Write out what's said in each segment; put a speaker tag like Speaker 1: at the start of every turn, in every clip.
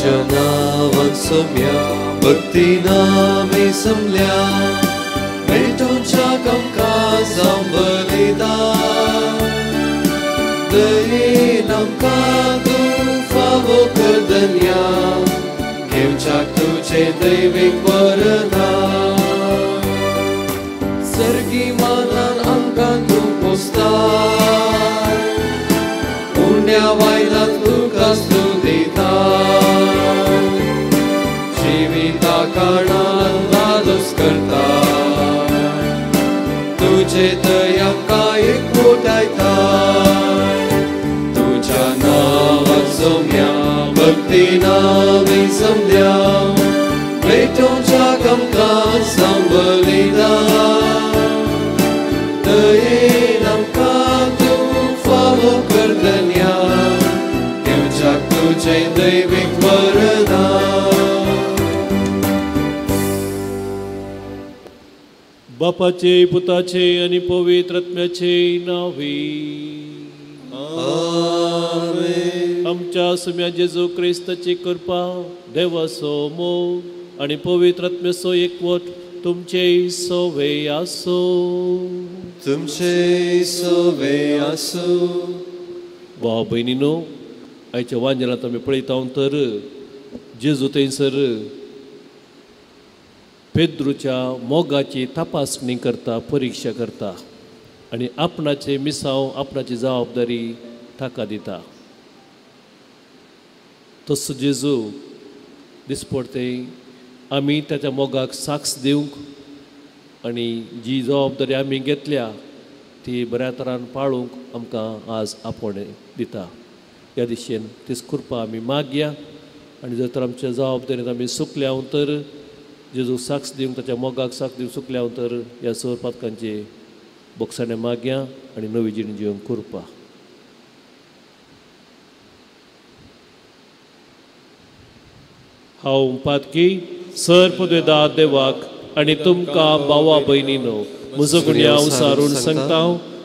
Speaker 1: तुझ्या नांवान सोम्या भक्ती नामी समल्या भेटोवच्या आमकां जावं बलिदान दयेन आमकां तूं फावो कर धन्या घेवच्याक तुजें दैवीक वरदान सर्गी मानान आमकां तूं पोसता उण्या वायलान तुका स्तूत दिता जिविता कारणान धादोस करता तुजे दया आमकां एकवटायता तुज्या नांवान सोम्या भक्ती नामी समल्या भेटोवच्याक आमकां जावं बलिदान दयेन आमकां तूं फावो कर धन्या घेवच्याक तुजें दैवीक वरदान.
Speaker 2: बापाचे पुताचे आनी पवित्र आत्म्याचे नांवी
Speaker 1: आमेन.
Speaker 2: आमच्या सुम्या जेजू क्रिस्ताची कृपा, देवाचो मोग आनी पवित्र आत्म्याचो एकवट तुमचे सोवे आसूं.
Speaker 1: तुमचे सोवे आसूं.
Speaker 2: भाव भयणीनो, आयच्या वांजेलांत आमी पळयता तर जेजू थंयसर पेद्रूच्या मोगाची तपासणी करता, परिक्षा करता आनी आपणाचे मिसांव, आपणाची जबाबदारी ताका दिता. तसो जेजू दिसपडते आमी ताच्या मोगाक साक्ष दिवंक आनी जी जबाबदारी आमी घेतल्या ती बऱ्या तरान पाळूंक आमकां आज आपोवणें दिता. ह्या दिशेन तीच कृपा आमी मागया आनी जर तर आमच्या जबाबदारींत आमी चुकल्या तर जेजू साक्ष दिवंक, ताच्या मोगाक साक्ष दिवंक चुकल्या तर ह्या सर पातकांचे बोगसाणे मागया आनी नवी जिणी जिवंक कृपा. हांव पातकी सर पदवेदा देवाक आनी तुमकां भावा भयणीनो म्हजो गुन्यांव सारून सांगता,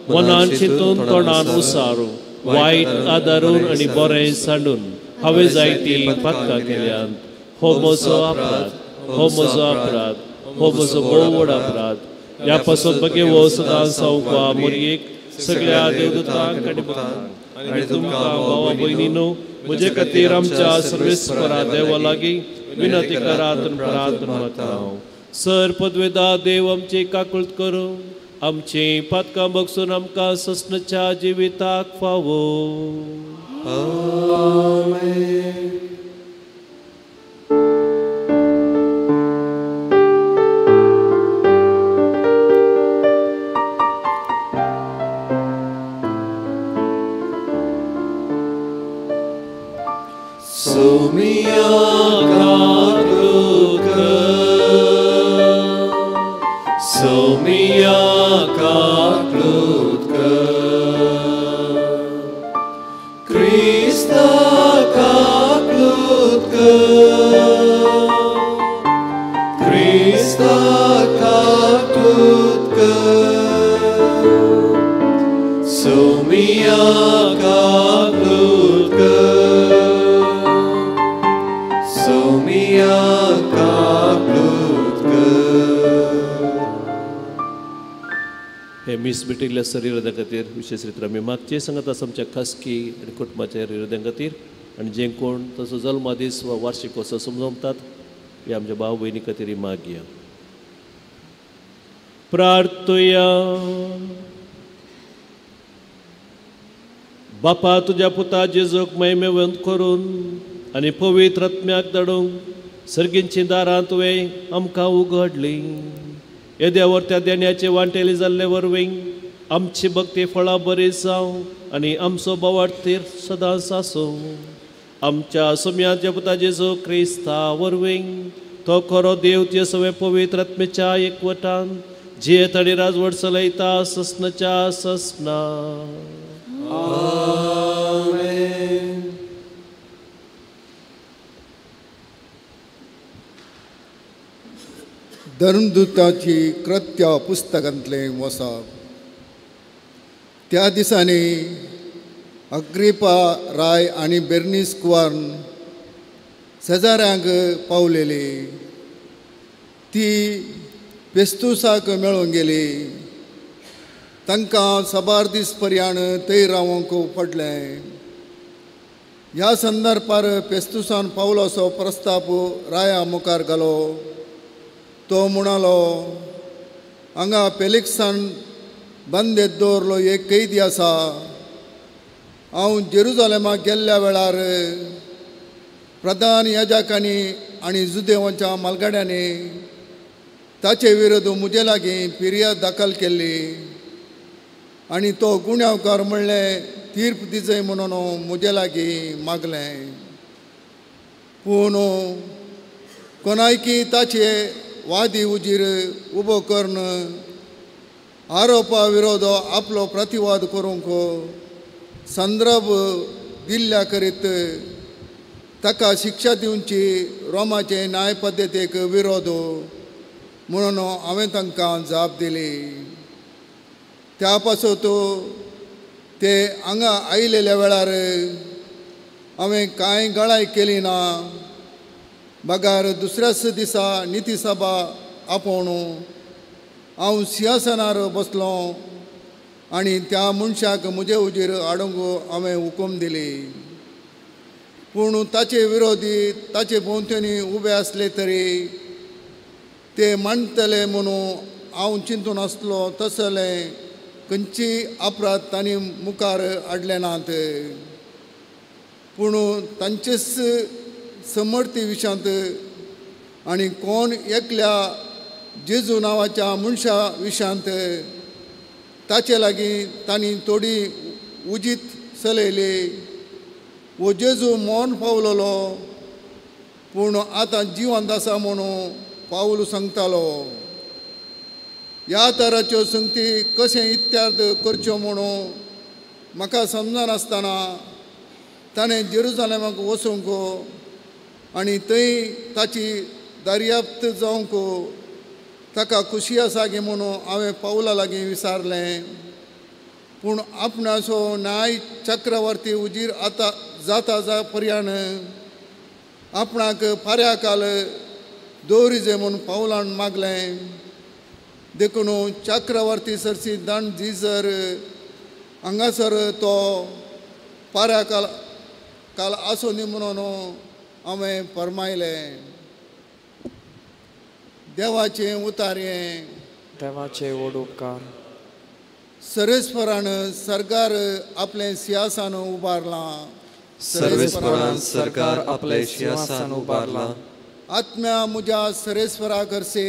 Speaker 2: मनान चिंतून तोंडान उसारून वायट आदारून आनी बरें सांडून हांवें जायतीं पातकां केल्यांत. हो म्हजो अपराध, हो म्हजो अपराध, हो म्हजो भोव व्हड अपराध. ह्या पासून बगेवो सदां सावपा मोरयेक सगळ्या देवदूतांक आनी भक्तांक आनी तुमकां भावा भयणीनो म्हजे खातीर आमच्या सर्वेस्परा देवा लागीं विनंती करात आनी प्रार्थना मागता हांव. सर पदवेदा देव आमची काकूळट करूं, आमची पातकां बगसून आमकां ससनाच्या जिविताक फावो.
Speaker 1: आमेन. Somia kaklutka, Somia kaklutka, Krista kaklutka, Krista kaklutka, Somia kaklutka.
Speaker 2: हे मीस भेटिल्ल्या सरी हृदया खातीर विशेश रितीन आमी मागचे सांगत आसा आमच्या खासगी आनी कुटुंबाच्या हृदया खातीर आनी जे कोण तसो जल्मदीस वा वार्षिकोत्सव समजतात हे आमच्या भाव भयणी खातीर मागया. प्रार्थुया. बापा तुज्या पुता जेजूक महिमेवंत करून आनी पवित्र आत्म्याक धाडूंक सर्गींची दारां तुवें आमकां उगडलीं. येद्या त्या देण्याचे वांटेली जाल्ले वरवीं आमची भक्ती फळां बरी जावं आनी आमचो बोवाळतीर सदांच आसूं. आमच्या सोम्याच्या पुता जेजू क्रिस्ता वरवीं तो खरो देव ते सगळे पवित्र आत्मेच्या एकवटान जियेत आनी राजवट चलयता ससनाच्या ससना.
Speaker 1: आमेन.
Speaker 3: धर्मदूताची कृत्या पुस्तकांतलें वसाप. त्या दिसांनी अग्रिपा राय आनी बेर्नीस कुवार्न शेजाऱ्यांक पावलेली. ती पेस्तुसाक मेळूंक गेली. तांकां साबार दीस पर्यान थंय रावंक पडलें. ह्या संदर्भार पेस्तुसान पावलाचो प्रस्ताप राया मुखार घालो. तो म्हणालो, हांगा पेलिक्सान बंदेत दवरलो एक कैदी आसा. हांव जेरुजालेमाक गेल्ल्या वेळार प्रधान याजकांनी आनी जुदेवांच्या मालगाड्यांनी ताचे विरोध म्हजे लागीं फिर्याद दाखल केल्ली आनी तो गुन्यांवकार म्हणलें तीर्प दिजय म्हणून म्हजे लागीं मागलें. पूण कोणायकी ताचे वादी उजीर उबो करून आरोपा विरोध आपलो प्रतिवाद करूंक संदर्भ दिल्ल्या करीत ताका शिक्षा दिवची रोमाचे न्याय पद्दतीक विरोध म्हणून हांवें तांकां जाप दिली. त्या पासत ते हांगा आयिल्ल्या वेळार हांवें कांय गळाय केली ना. बगार दुसऱ्याच दिसा नितीसभा आपोवन हांव सिंहासनार बसलो आनी त्या मनशाक म्हजे उजीर हाडूंक हांवें हुकूम दिली. पूण ताचे विरोधी ताचे भोंवतणी उबे आसले तरी ते मांडटले म्हणून हांव चिंतून आसलो तसलें खंयची अपराध तांणी मुखार हाडले नात. पूण तांचेच समर्थी विशांत आनी कोण एकल्या जेजू नांवाच्या मनशा विशांत ताचे लागीं तांणी थोडी उजीत चलयली. वो जेजू मौन पावलोलो पूण आतां जिवंत आसा म्हणून पावल सांगतालो. ह्या तराच्यो संगती कशें इत्यार्थ करच्यो म्हणून म्हाका समजनासतना ताणें जेरुजालेमाक वचूंक आनी थंय ताची दर्याप्त जावंक ताका खुशी आसा गे म्हणून हांवें पावला लागीं विचारलें. पूण आपणाचो न्याय चक्रवर्ती उजीर आतां जाता जा पर्यान आपणाक फाऱ्या काल दवरिजे म्हूण पावलान मागलें. देखून चक्रवर्ती सरसी दंड दिसर हांगासर तो पाऱ्या काल काल आसूं न्ही म्हणून हांवें फर्मायलें. देवाचें उतारयें
Speaker 4: देवाचे व्हड उपकार.
Speaker 3: सरेस्वरान सरकार आपलें सिंहासन उबारलां.
Speaker 1: सर्वेस्परान सरकार आपलें सिंहासन उबारलां.
Speaker 3: आत्म्या म्हज्या सरेस्वरा करसे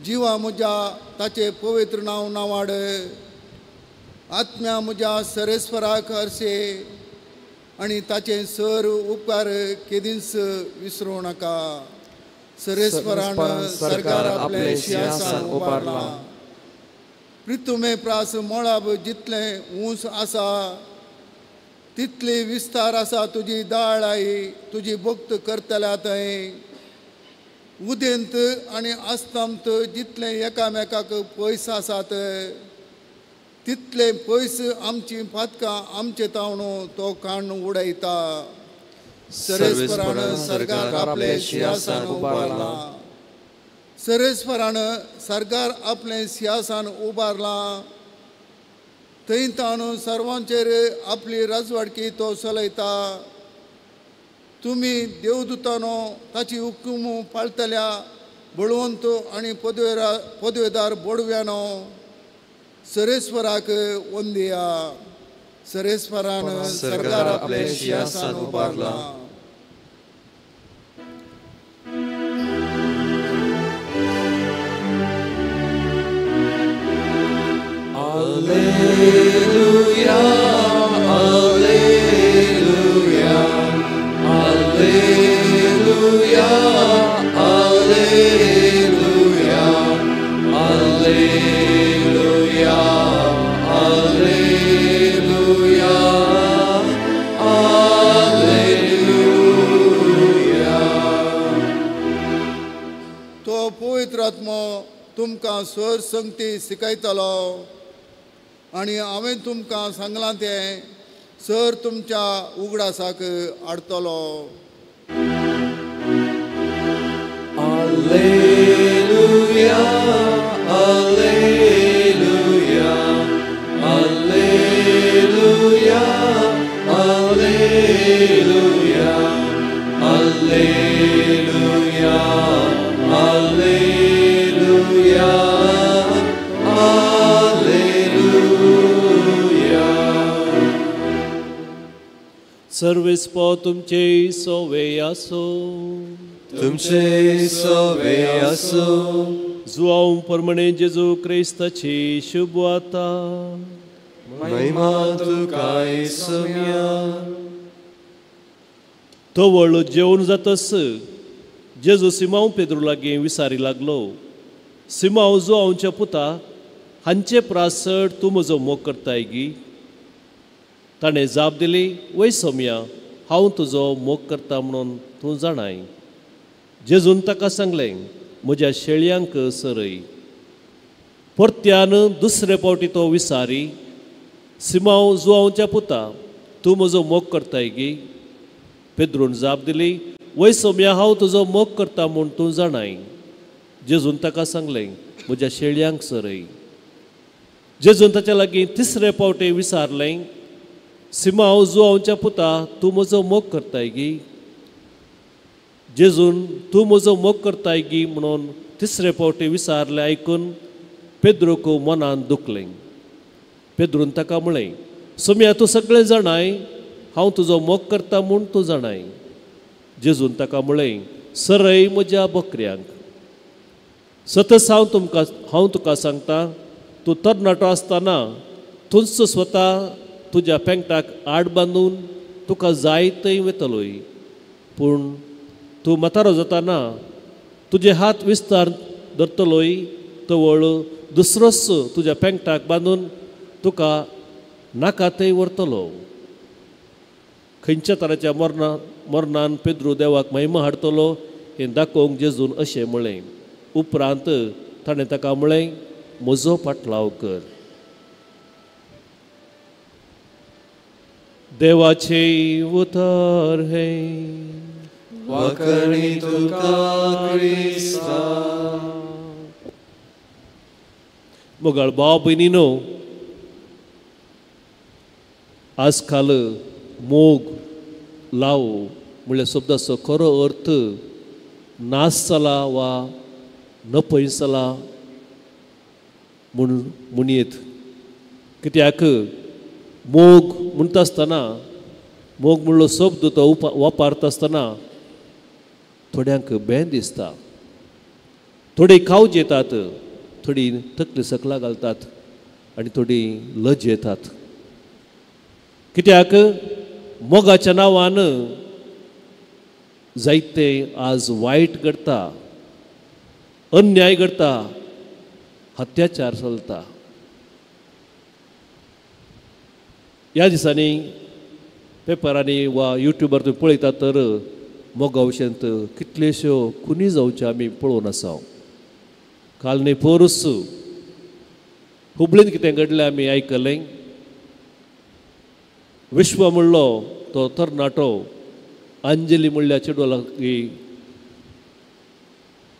Speaker 3: जिवा म्हज्या ताचें पवित्र नांव नावाड. आत्म्या म्हज्या सरेस्वरा करसे आनी ताचें सर उपकार केदींच विसरूं नाका. सरेस्वरान सरकार आपलें सिंहासन उबारलां. पृथ्वी प्रास मळब जितलें ऊंच आसा तितली विस्तार आसा तुजी दाळ आई तुजी भक्त करतल्या थंय. उदेंत आनी अस्तंत जितलें एकामेकाक पयस आसात तितले पयस आमची पातकां आमचे तावन तो काण उडयता. सरेस्वरान सरकार आपलें सिंहासन उबारलां. सरेस्वरान सरकार आपलें सिंहासन उबारलां. थंय तावन सर्वांचेर आपली राजवाडकी तो चलयता. तुमी देवदूतानो ताची हुकूम पाळटल्या बळवंत आनी पदवेदार बोडव्यानो सरेस्वराक वंदिया. सरेस्वरान सरकार आपलें सिंहासन उबारलां.
Speaker 1: Alleluia, Alleluia, Alleluia, Alleluia, Alleluia, Alleluia, Alleluia.
Speaker 3: तो पवित्र आत्मो तुमकां स्वर संगती शिकयतलो आनी हांवें तुमकां सांगलां तें सर तुमच्या उगडासाक हाडटलो.
Speaker 1: Alleluia, Alleluia, Alleluia, Alleluia, Alleluia, Alleluia, Alleluia.
Speaker 2: सर्वेस्पो तुमचे सोवे आसो,
Speaker 1: तुमचे सोवे आसो.
Speaker 2: जुआंव परमणे जेजू क्रिस्ताची शुभ वार्ता.
Speaker 1: महिमा तुका येसुम्या.
Speaker 2: तवळ जेवण जातस जेजू सिमांव पेद्रू लागीं विसारी लागलो, सिमांव जुआंवच्या पुता, हांचे प्रास चड तूं म्हजो मोग करताय गी? ताणें जाप दिली, वय सोम्या, हांव तुजो मोग करता म्हणून तूं जाणाय. जेजून ताका सांगलें, म्हज्या शेळयांक सरय. परत्यान दुसरे फावटी तो विसारी, सिमांव जुआंवच्या पुता, तूं म्हजो मोग करताय गी? पेद्रून जाप दिली, वय सोम्या, हांव तुजो मोग करता म्हूण तूं जाणाय. जेजून ताका सांगलें, म्हज्या शेळयांक सरय. जेजून ताच्या लागीं तिसरे फावटी विसारलें, सिमांव जुआंवच्या पुता, तूं म्हजो मोग करताय गी? जेजून तूं म्हजो मोग करताय गी म्हणून तिसरे फावटी विसारलें आयकून पेद्रूक मनान दुखलें. पेद्रून ताका म्हळें, सोम्या, तूं सगळें जाणाय, हांव तुजो मोग करता म्हूण तूं जाणाय. जेजून ताका म्हळें, सरय म्हज्या बकऱ्यांक. सतस हांव तुका सांगता, तूं तरणाटो आसतना तूंच स्वता तुज्या पेंगटाक आड बांदून तुका जाय थंय वतलोय, पूण तूं म्हातारो जाताना तुजे हात विस्तार धरतलोय, तवळ दुसरोच तुज्या पेंगटाक बांदून तुका नाका थंय व्हरतलो. खंयच्या तराच्या मरणान पेद्रू देवाक महिमा हाडटलो हें दाखोवंक जेजून अशें म्हळें. उपरांत ताणें ताका म्हळें, म्हजो पाटलाव कर. देवाचे उतर हें.
Speaker 1: वाकणी तुका क्रिस्ता.
Speaker 2: मोगाळ भाव भयणीनो, आजकाल मोग लाव म्हणल्यार शब्दाचो खरो अर्थ नाश जाला वा नपयस जाला म्हूण म्हणयेत. कित्याक मोग म्हणटा आसतना, मोग म्हणलो शब्द तो वापरता आसतना थोड्यांक बें दिसता, थोडी कावज येतात, थोडी तकली सकला घालतात आनी थोडी लज येतात. कित्याक मोगाच्या नांवान जायते आज वायट घडटा, अन्याय घडटा, अत्याचार चलता. ह्या दिसांनी पेपरांनी वा युट्यूबार तुमी पळयतात तर मोगा विशयांत कितल्योश्यो खुनी जावच्यो आमी पळोवन आसा. काल न्ही पोरूस हुबळींत कितें घडलें आमी आयकलें. विश्व म्हणलो तो तरणाटो अंजली म्हणल्या चेडवा लागीं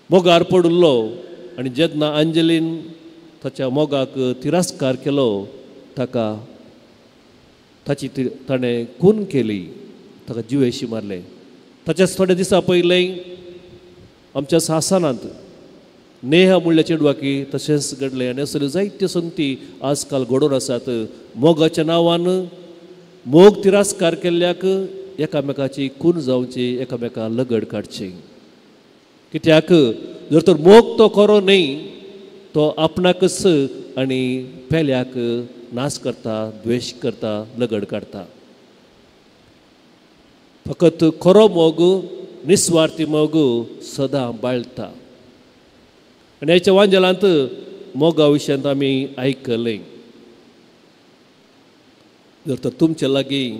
Speaker 2: मोगार पडिल्लो आनी जेन्ना अंजलीन ताच्या मोगाक तिरस्कार केलो, ताका ताची ताणें खून केली, ताका जिवेशी मारलें. ताच्याच थोड्या दिसां पयलें आमच्या सासनांत नेहा म्हणल्या चेडवाकी तशेंच घडलें. आनी असल्यो जायत्यो संगती आजकाल घडोवन आसात. मोगाच्या नांवान मोग तिरस्कार केल्ल्याक एकामेकाची खून जावची, एकामेका लगड काडची. कित्याक जर तर मोग तो खरो न्ही, तो आपणाकच आनी पेल्याक नाश करता, द्वेश करता, लगड काडटा. फकत खरो मोग, निस्वार्थी मोग सदां बाळटा. आनी ह्याच्या वांजेलांत मोगा विशयांत आमी आयकलें. जर तर तुमचे लागीं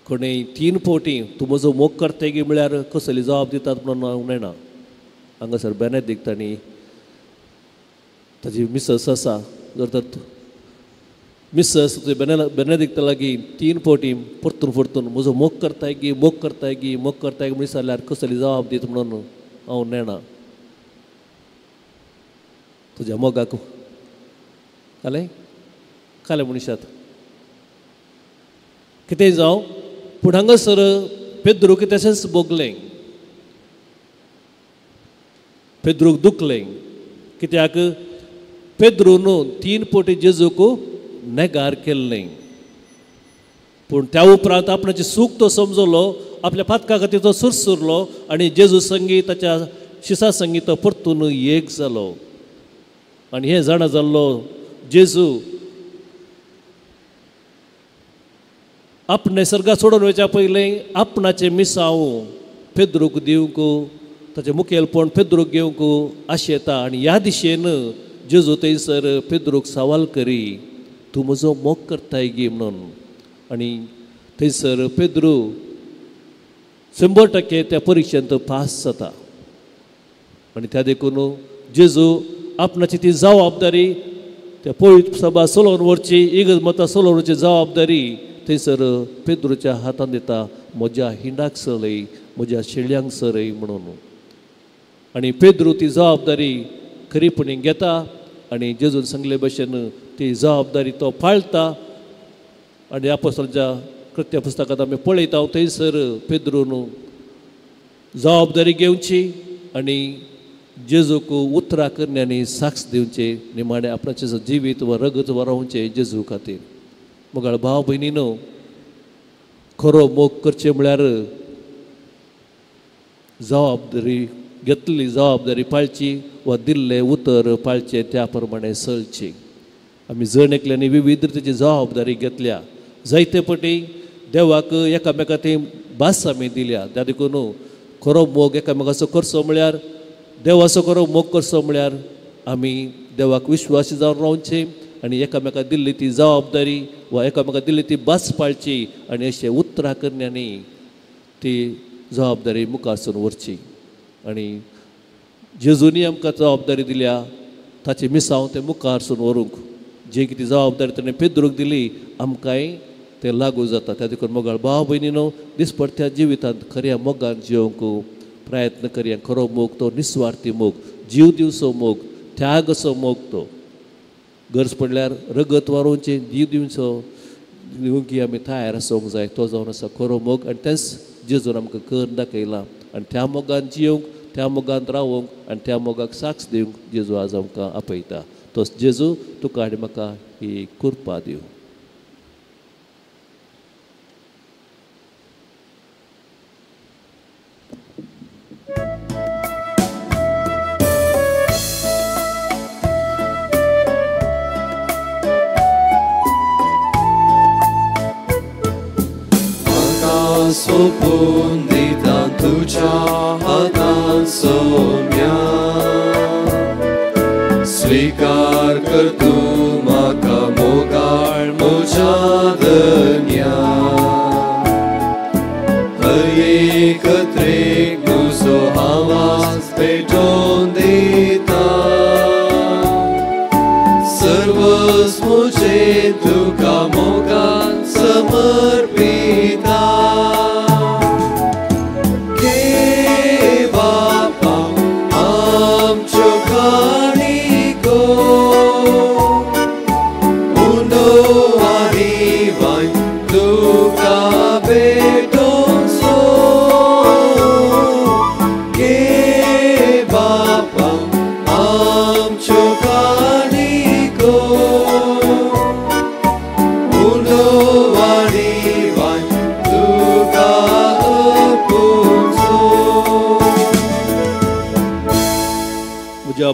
Speaker 2: कोणें 3 फावटी तूं म्हजो मोग करता गी म्हळ्यार कसली जबाब दितात म्हणून हांव नेणा. हांगासर बेनेदिक्त आनी ताजी मिसस आसा. जर तर मिसस तुजे बेनेदिक्ता लागीं 3 फावटी परतून परतून म्हजो मोग करताय गी, मोग करताय गी, मोग करताय गी म्हणून विचारल्यार कसली जबाब दित म्हणून हांव नेणा तुज्या मोगाक कालें कालें म्हणशात कितें जावं पूण हांगासर पेद्रूक तशेंच भोगलें पेद्रूक दुखलें कित्याक पेद्रून 3 पटी जेजूक नेगार केल्लें पूण त्या उपरांत आपणाची सूख तो समजलो आपल्या पातका खातीर तो सुरसुरलो आनी जेजू संगी ताच्या शिसा संगी तो परतून एक जालो आनी हें जाणा जाल्लो जेजू आपणे सर्गा सोडून वयच्या पयलीं आपणाचें मिसांव पेद्रूक दिवंक ताचें मुखेलपण पेद्रूक घेवंक आशेता आनी ह्या दिशेन जेजू थंयसर पेद्रूक सवाल करी तूं म्हजो मोग करताय गी म्हणून आनी थंयसर पेद्रू 100% त्या परिक्षेंत पास जाता आनी त्या देखून जेजू आपणाची ती जबाबदारी त्या पवित्र सभा चलोवन व्हरची इगर्ज मतां चलोवन व्हरची जबाबदारी थंयसर पेद्रूच्या हातान दिता म्हज्या हिंडाक चलय म्हज्या शेळयांक चरय म्हणून आनी पेद्रू ती जबाबदारी खरीपणी घेता आनी जेजून सांगले भशेन ती जबाबदारी तो पाळटा आनी आपोस्तलांच्या कृत्य पुस्तकांत आमी पळयता थंयसर पेद्रून जबाबदारी घेवची आनी जेजूक उतरां करण्यांनी साक्ष दिवचे निमाणें आपणाचें जिवीत वा रगत वरोवचें जेजू खातीर. मोगाळ भाव भयणीनो खरो मोग करचें म्हळ्यार जबाबदारी घेतली जबाबदारी पाळची वा दिल्लें उतर पाळचें त्या प्रमाणें चलचें. आमी जण एकल्यांनी विविध रितीची जबाबदारी घेतल्या जायते पटी देवाक एकामेका ती भास आमी दिल्या त्या देखून खरो मोग एकामेकाचो करचो म्हळ्यार देवाचो खरो मोग करचो म्हळ्यार आमी देवाक विश्वासी जावन रावचें आनी एकामेका दिल्ली ती जबाबदारी वा एकामेका दिल्ली ती भास पाळची आनी अशें उतरां करण्यांनी ती जबाबदारी मुखार सरून व्हरची. आनी जेजूनी आमकां जबाबदारी दिल्या ताचें मिसांव तें मुखार सरून व्हरूंक जी कितें जबाबदारी ताणें पेद्रूक दिली आमकांय तें लागू जाता. त्या देखून मोगाळ भाव भयणीनो दिसपडत्या जिवितांत खऱ्या मोगान जिवंक प्रयत्न करया. खरो मोग तो निस्वार्थी मोग, जीव दिवचो मोग, त्याग असो मोग तो गरज पडल्यार रगत वारोवचें जीव दिवचो दिवंकी आमी तयार आसूंक जाय. तो जावन आसा खरो मोग आनी तेंच जेजून आमकां कर दाखयला आनी त्या मोगान जिवंक त्या मोगान रावंक आनी त्या मोगाक साक्ष दिवंक जेजू आज आमकां आपयता. तोच जेजू तुका आनी म्हाका ही कृपा दिवं.
Speaker 1: सोपून दिता तुझ्या हातान सोम्या स्वीकार कर तूं म्हाका मोगाळ म्हज्या धन्या हर एक त्रेक म्हजो आवाज पेटोवन दिता सर्वस म्हजें तुका मोगान समर्पिता.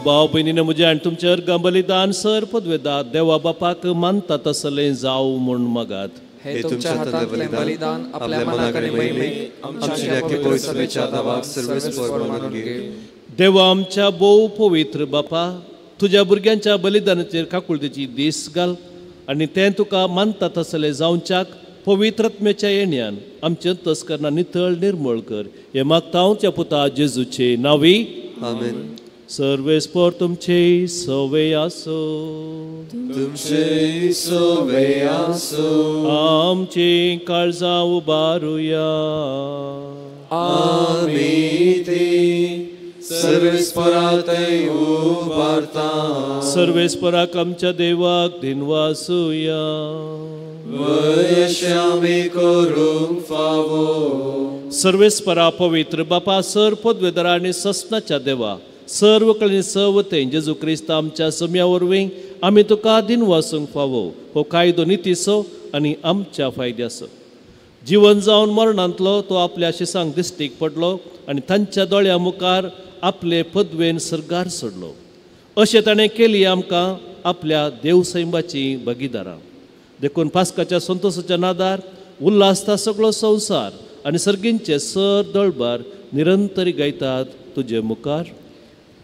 Speaker 2: भाव भयणीन म्हजें आनी तुमचें अर्गां बलिदान सर पदवेदा देवा बापाक मानता तसलें जावं म्हूण मागात.
Speaker 4: हे तुमच्या हातांतलें बलिदान आपल्या मनाक आनी महिमेक आमच्या पवित्र सभेच्या नांवाक सर्वेस्पर मानून घे.
Speaker 2: देवा आमच्या भोव पवित्र बापा तुज्या भुरग्यांच्या बलिदानाचेर काकुळतेची दीस घाल आनी तें तुका मानता तसलें जावच्याक पवित्र आत्म्याच्या येण्यान आमचें तस्करणां नितळ निर्मळ कर. हें मागता हांव त्या पुता जेजूचे नांवी.
Speaker 1: आमेन.
Speaker 2: सर्वेस्पर तुमचे सवे आसो
Speaker 1: तुमचे सवे आसो.
Speaker 2: आमची काळजां उबारुया
Speaker 1: आमी ती सर्वेस्परातय उबारता.
Speaker 2: सर्वेस्पराक आमच्या देवाक दिनवासुया.
Speaker 1: वयश्यामी करूंक फावो.
Speaker 2: सर्वेस्परा पवित्र बापा सर पदवेदार आनी सस्नाच्या देवा सर्व कडेन सवतें जेजू क्रिस्त आमच्या सम्या वरवीं आमी तुका दिनवासूंक फावो. हो कायदो नितीचो आनी आमच्या फायद्याचो. जिवन जावन मरणांतलो तो आपल्या शिसांक दिश्टीक पडलो आनी तांच्या दोळ्या मुखार आपले पदवेन सर्गार सोडलो. अशें ताणें केली आमकां आपल्या देवसैंबाची भागीदारां. देखून पास्काच्या संतोसाच्या नादार उल्हासता सगळो संवसार आनी सर्गींचे सर दळबार निरंतरी गायतात तुजे मुखार.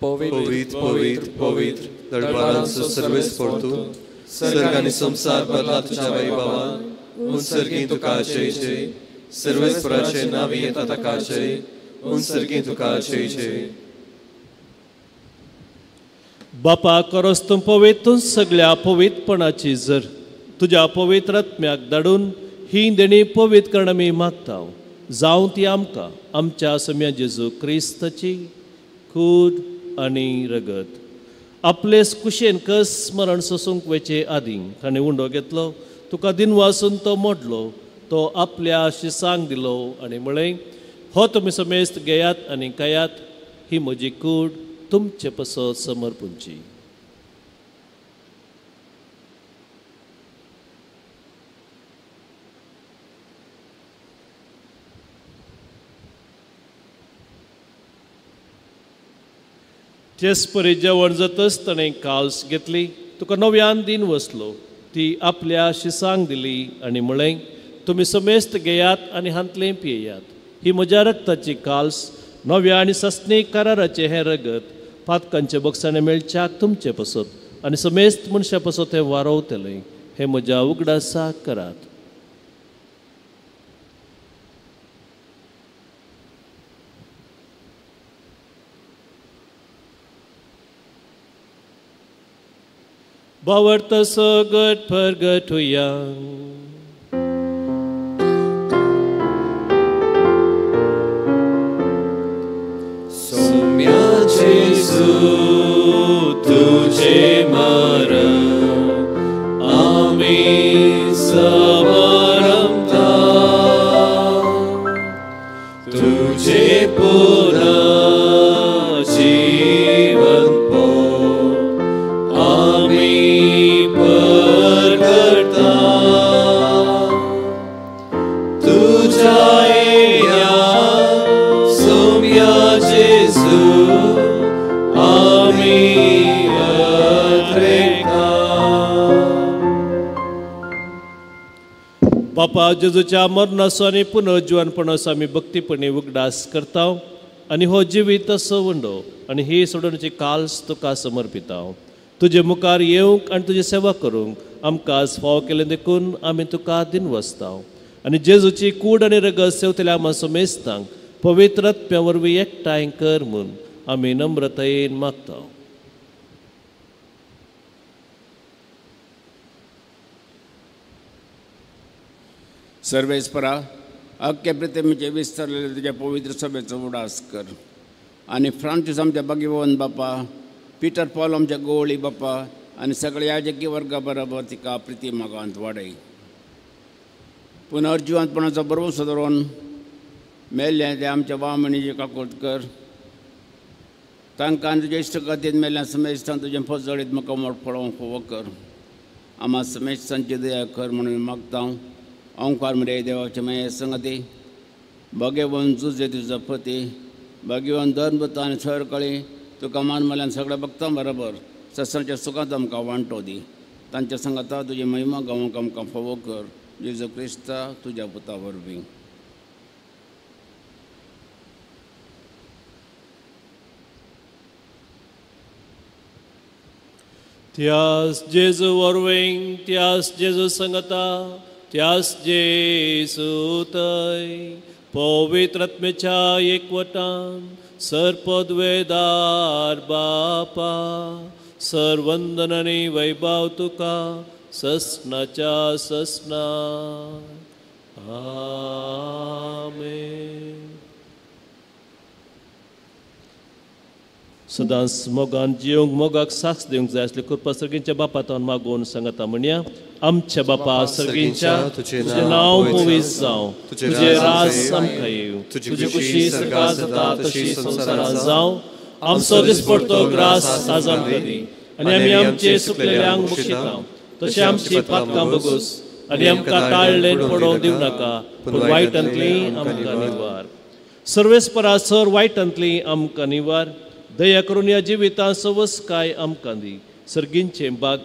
Speaker 1: पवित्र पवित्र पवित्र दळबारांचो सर्वेस्पर तूं, सर्ग आनी संवसार भरला तुज्या वैभवान. उन सर्गीं तुका जय जय. सर्वेस्पराचे नांवी येता ताका जय. उन सर्गीं तुका जय जय.
Speaker 2: बापा करोस तूं पवित्र सगळ्या पवित्रपणाची जर तुज्या पवित्र आत्म्याक धाडून ही देणी पवित्र करण आमी मागता. जावं ती आमकां आमच्या सम्या जेजू क्रिस्ताची कूड आनी रगत. आपले कुशेन कस मरण सोसूंक वयचे आदीं ताणें उंडो घेतलो, तुका दिनवासून तो मोडलो, तो आपल्या शिसांक दिलो आनी म्हळें, हो तुमी समेस्त घेयात आनी खायात, ही म्हजी कूड तुमचे पसत समर्पूंची. तेच परी जेवण जातच ताणें काल्स घेतली, तुका नव्यान दिन वसलो, ती आपल्या शिसांक दिली आनी म्हळें, तुमी समेस्त घेयात आनी हांतलें पियेयात, ही म्हज्या रक्ताची काल्स नव्या आनी सस्नीक कराराचें हें रगत पातकांचे बक्षाणे मेळच्याक तुमचे पसत आनी समेस्त मनशां पसत हें वारोवतलें. हें म्हज्या उगडासाक करात. बावर्त सगट परगटुया.
Speaker 1: सोम्या जेजू तुझे मरण आमी समरमता, तुझे पुनः जीवन पो आमी परगटता. तुझ्या येया सोम्या जेजू आमी अत्रेकता.
Speaker 2: बापा जेजूच्या मरणाचो आनी पुनर्जीवनपणाचो आमी भक्तीपणी उगडास करता आनी हो जिवीत असो उंडो आनी ही सोडवणेची काल्स तुका समर्पिता. तुजे मुखार येवंक आनी तुजी सेवा करूंक आमकां आज फावो केलें देखून आमी तुका दिनवसता. आनी जेजूची कूड आनी रगत सेवतल्या आमा समेस्तांक पवित्र आत्म्या वरवीं एकठांय कर म्हूण आमी नम्रतायेन मागता.
Speaker 5: सर्वेस्परा अख्ख्या पृथ्वीचे विस्तारलेले तुज्या पवित्र सभेचो उडास कर आनी फ्रांसीस आमच्या भाग्यवन बापा, पिटर पॉल आमच्या गोवळी बापा आनी सगळ्या याजकी वर्गा बरोबर तिका प्रिती मागांत वाडय. पुनर्जिवंतपणाचो भरवंसो धरून मेल्ल्या ते आमच्या वामणीचे काकूट कर. तांकां तुज्या इश्टगतीन मेल्ल्या समेस्तान तुजें फजळीत म्हाका मोड पळोवंक फावो कर. आमा समेस्तांची दया कर म्हणून मागता. ओंकार मरे देवाचे माये संगती भाग्यवन जुजे तुजो पती भाग्यवन धर्मता आनी सरकळी तुका मान माल्यान सगळ्या भक्तां बरोबर सत्संगच्या सुखांत आमकां वांटो दी. तांच्या संगता तुजी महिमा गावंक आमकां फावो कर. जेजू क्रिस्ता तुज्या पुता वरवीं.
Speaker 2: त्यास जेजू वरवीं, त्यास जेजू संगता, त्यास जेजू तय पवित्र आत्म्याच्या एकवटान सर्पद्वेदार बापा सर्वंदन आनी वैभव तुका ससनाच्या ससना. आमेन. सदांच मोगान जिवंक मोगाक साक्ष दिवंक जाय आसली कृपा सर्गींच्या बापातान मागून सांगता म्हणया. आमच्या बापा सर्गींच्या, तुजें नांव पवित्र जावं, तुजें राज आमकां येवं, तुजी खुशी स्वर्गांत जाता तशी संवसारांत जावं. आमचो दिसपडतो ग्रास आज आमकां दी आनी आमी आमचे सुकलेल्यांक बक्षिता तशें आमची पातकां बगूस आनी आमकां ताळलेन पडोवंक दिवं नाका, पूण वायटांतली आमकां निवार. सर्वेस्परा सर वायटांतली आमकां निवार. दया करून ह्या जिवितांत सवसकाय आमकां दी. सर्गींचें बाग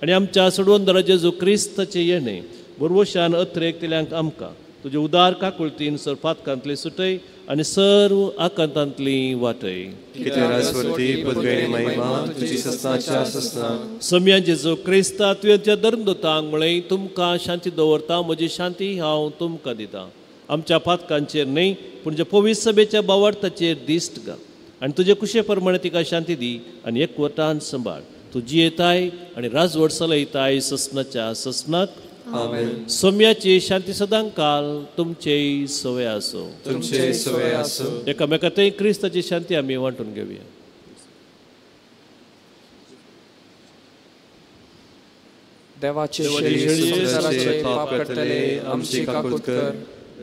Speaker 2: आनी आमच्या सोडवंदरा जेजू क्रिस्ताचें येणें बरवशान अत्रेक आमकां तुजे उदार काकुळतीन सर पातकांतली सुटय आनी सर्व आकांतांतली वाटय. सम्या जेजू क्रिस्ता तुवें धर्मदूतांक म्हळें, तुमकां शांती दवरता, म्हजी शांती हांव तुमकां दितां. आमच्या पातकांचेर न्हय पूण जे पवित्र सभेच्या बावार्थाचेर दिश्ट घाल आनी तुजे कुशे प्रमाणे तिका शांती दी आनी एकवटान सांबाळ. तूं जियेताय आनी राजवट चलयताय ससनाच्या ससनाक. सोम्याची शांती सदां काल तुमचेय सवय आसो.
Speaker 1: तुमचे सवय आसो.
Speaker 2: एकामेका थंय क्रिस्ताची शांती आमी वांटून घेवया.
Speaker 4: देवाचे संवसाराचे पाप करतले
Speaker 1: आमची काकूत कर.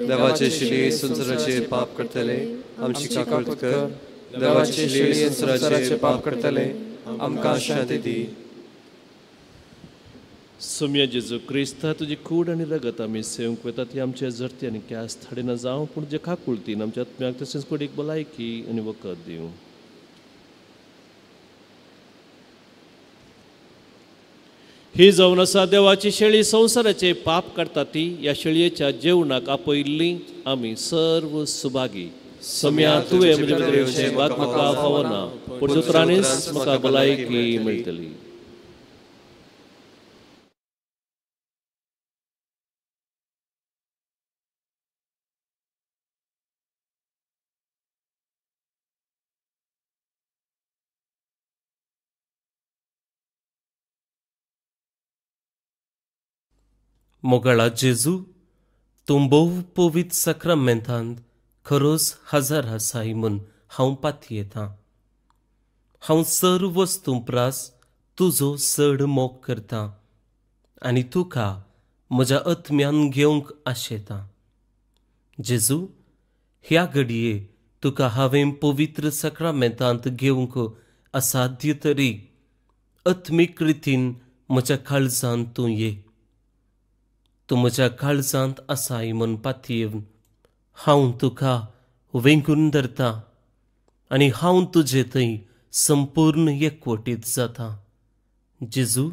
Speaker 1: देवाचे शिली संवसाराचे पाप करतले आमची काकूत कर. देवाचे शिली संवसाराचे पाप करतले आमकां शांती दी.
Speaker 2: सोम्या जेजू क्रिस्ता, तुजी कूड आनी रगत आमी सेवंक वता ती आमचे जरती आनी क्यास थाडिना जावं, पूण जे काकुळतीन आमच्या आत्म्याक तशेंच कुडीक भलायकी आनी वखद दिवं. ही जावन आसा देवाची शेळी, संवसाराचे पाप काडटा ती. ह्या शेळयेच्या जेवणाक आपयल्ली आमी सर्व सुभागी. सम्या तुवें म्हजे भितर येवचें बात म्हाका फावना, पूण उतरांनीच म्हाका भलायकी मेळटली.
Speaker 6: मोगाळा जेजू, तूं भोव पवित्र साक्रामेंतांत खरोच हजर आसाय म्हूण हांव पातयेतां. हांव सर्व वस्तूं प्रास तुजो चड मोग करतां आनी तुका म्हज्या आत्म्यान घेवंक आशेतां. जेजू, ह्या घडये तुका हांवें पवित्र साक्रामेंतांत घेवंक असाध्य तरी आत्मीक रितीन म्हज्या काळजांत तूं ये. तूं म्हज्या काळजांत आसाय म्हूण पातयेवन हांव तुका वेंगून धरतां आनी हांव तुजे थंय संपूर्ण एकवटीत जाता. जेजू,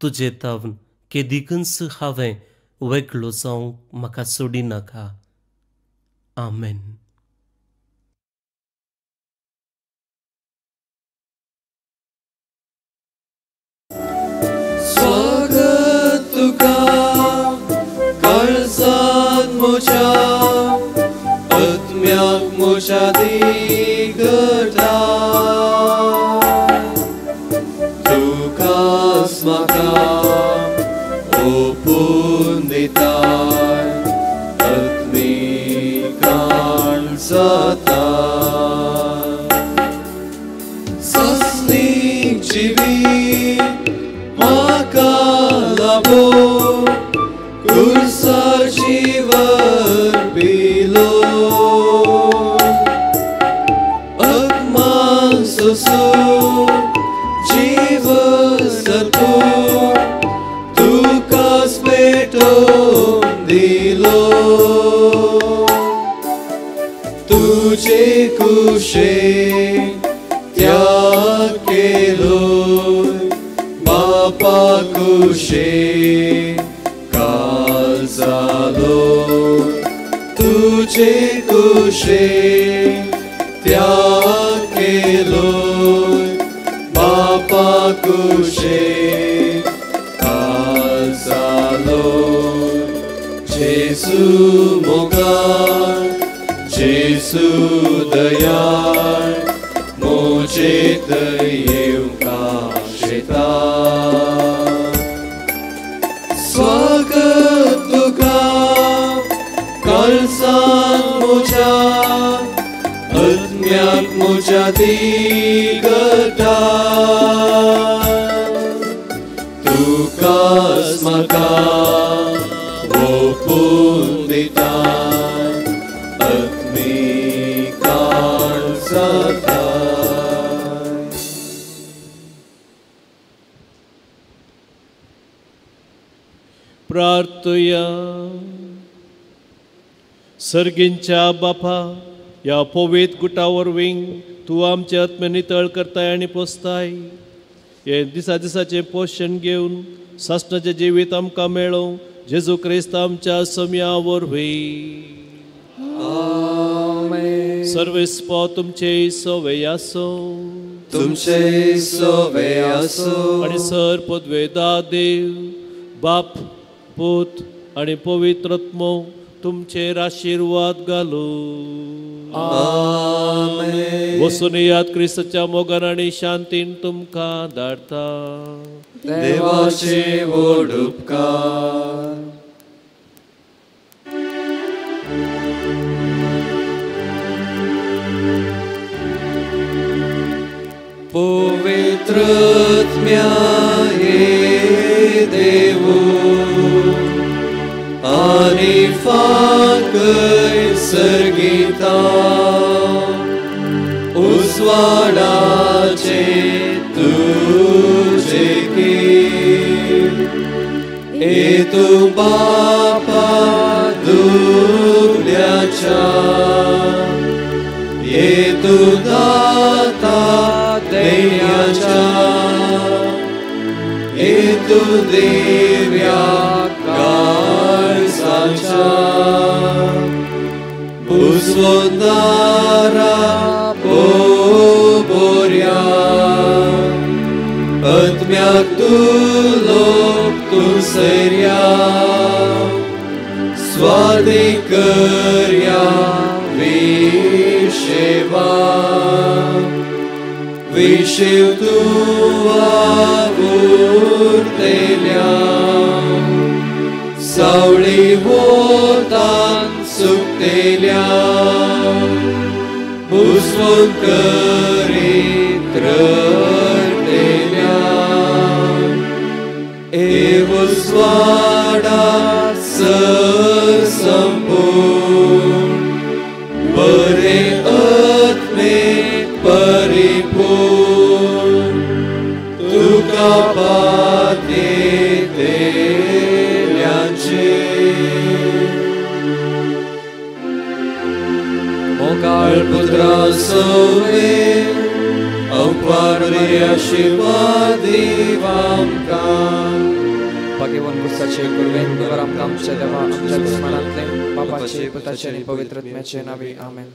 Speaker 6: तुजे तावन केदिकूच हांवें वेगळो जावंक म्हाका सोडिनाका. आमेन.
Speaker 1: स्वागत तुका काळजांत म्हज्या, आत्म्याक म्हज्या दिगटा. तुकाच म्हाका ओपून दिताय, आत्मीकाण जाता. सासणीक जिवीत म्हाका लाभो, कुर्सार जीवन पिलो. अपमान सोसून जीवन सरपून तुकाच पेटोवन दिलो. तुजे कुशेन त्याग केलो, बापा कुशेन काल जालो. तुजे कुशेन त्याग केलो, बापा कुशेन काल जालो. जेजू मोगाळ, जेजू दयाळ, म्हजे थंय येवंक आशेता. स्वागत तुका काळजांत म्हज्या, आत्म्याक म्हज्या स्वादी करता तुकाच म्हाका ओपून दिता आत्मिकान जाता.
Speaker 2: प्रार्थया. सर्गींच्या बापा, ह्या पवित्र गुटा वरवीं तूं आमचे आत्मे नितळ करताय आनी पोसताय. हे दिसा दिसाचें पोशण घेवन सासणाचें जिवीत आमकां मेळोवं जेजू क्रिस्त आमच्या सम्या वरवीं. सर्वेस्पो तुमचे सवे आसो,
Speaker 1: तुमचे सवे आसो.
Speaker 2: आनी सर पदवेदा देव बाप पूत आनी पवित्र आत्मो तुमचेर आशिर्वाद घालू.
Speaker 1: आमेन.
Speaker 2: वसून याद क्रिस्ताच्या मोगान आनी शांतीन तुमकां धाडटा.
Speaker 1: देवाचे व्हड उपकार. पवित्र आत्म्या हे देवू आनी फांकय सर्गिता उजवाडाचे तुजे की तूं बापा दुबल्याच्या ये तूं दाता देण्याच्या ये तूं दिव्या काळजाच्या बुजवणारा बोबोऱ्या आत्म्याक तुलो तूं सैर्या स्वादी करया विशेवा विशेव तूं वावुरतेल्या सावळी वोतान सुकतेल्या बुजवून करीत रडतेल्या उजवाडा सर संपूर्ण बरे आत्मे परिपूर्ण तुका पातेल्यांचे. मोगाळ पुत्रा सोवे अंपार आशीर्वाद आमकां.
Speaker 4: भगवान क्रिस्ताचे कुरवेन देवर आमकां आमच्या देवा आमच्या दुस्मानांतले बापाचे पुताचे आनी पवित्र आत्म्याचे नांवी. आमेन.